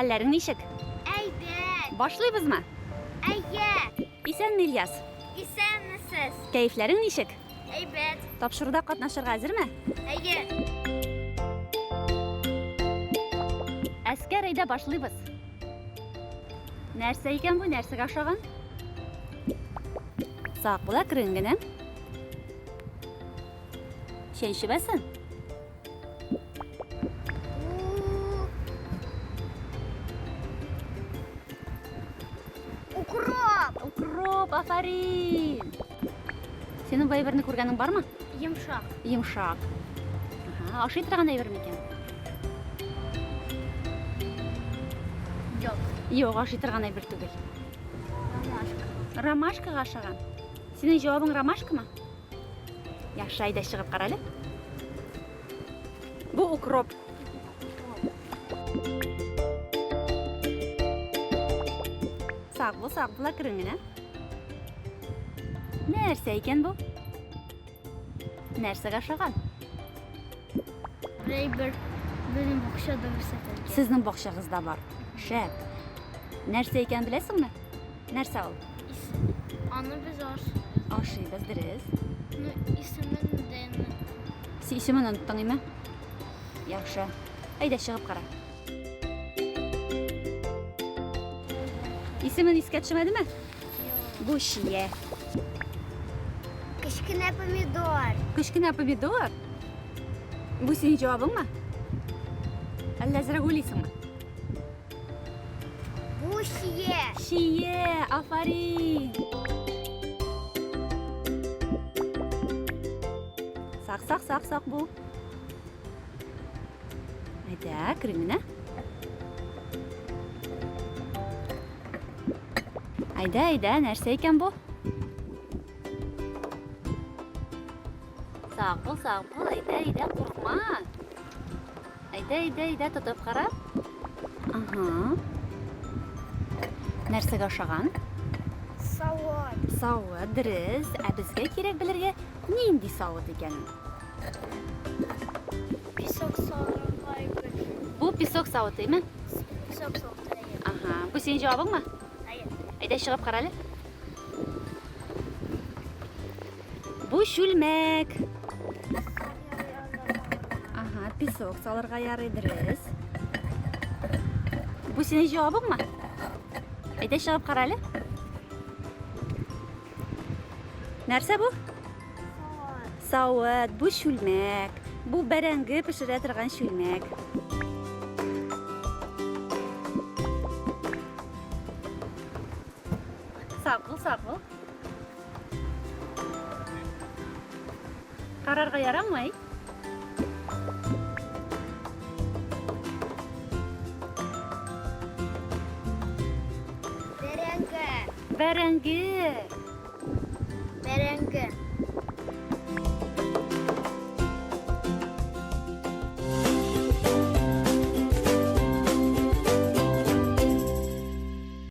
Хәлләрең ничек? Әйбәт. Башлыйбызмы? Әйе. Исәнме, Ильяс? Исәнмесез. Кәефләрең ничек? Әйбәт. Тапшыруда катнашырга әзерме? Әйе. Әскәр, әйдә башлыйбыз. Нәрсә икән бу? Нәрсәгә ошаган? Сак бул, әкрен генә. Чәнчебәсен. Укроп. Укроп, афарин. Синең бу әйберне күргәнең бармы? Йомшак. Йомшак. Ага, ашый торган әйбер микән? Юк. Юк, ашый торган әйбер түгел. Ромашка. Ромашкага ашаган. Синең җавабың ромашкамы? Яхшы, әйдә чыгып кара әле. Бу укроп. Сак бул, сак бул, әкрен генә. Нәрсә икән бу? Нәрсәгә ошаган? Бер безнең бакчада үсә. Сезнең бакчагызда бар. Шәп. Нәрсә икән беләсеңме? Нәрсә ул? Аны без аш. Ашыйбыз, дөрес. Ну, исемен дә. Син исемен оныттың, име? Яхшы. Әйдә, чыгып кара. Исемен искә төшмәдеме? Бу чия. Кечкенә помидор. Кечкенә помидор? Бу синең җавабыңмы? Әллә әзрәк уйлыйсыңмы? Бу чия. Чия, афарин. Сак, сак, сак, сак бул. Әйдә, әкрен генә. Әйдә, әйдә, нәрсә икән бу? Сак бул, сак бул, әйдә, әйдә, куркма. Әйдә, әйдә, әйдә, тотып кара. Ага. Нәрсәгә ошаган? Савыт. Савыт, дөрес. Ә безгә кирәк белергә нинди савыт икәнен. Песок салырга әйбер. Бу песок савыты, име? Песок савыты. Ага. Бу синең җавабыңмы? Әйе. Әйдә чыгып кара әле. Бу чүлмәк. Ага, песок салырга ярый, дөрес. Бу синең җавабыңмы? Әйдә чыгып кара әле. Нәрсә бу? Савыт, бу чүлмәк. Бу бәрәңге пешерә торган чүлмәк. Сак бул, сак бул. Карарга ярамый. Бәрәңге. Бәрәңге. Бәрәңге.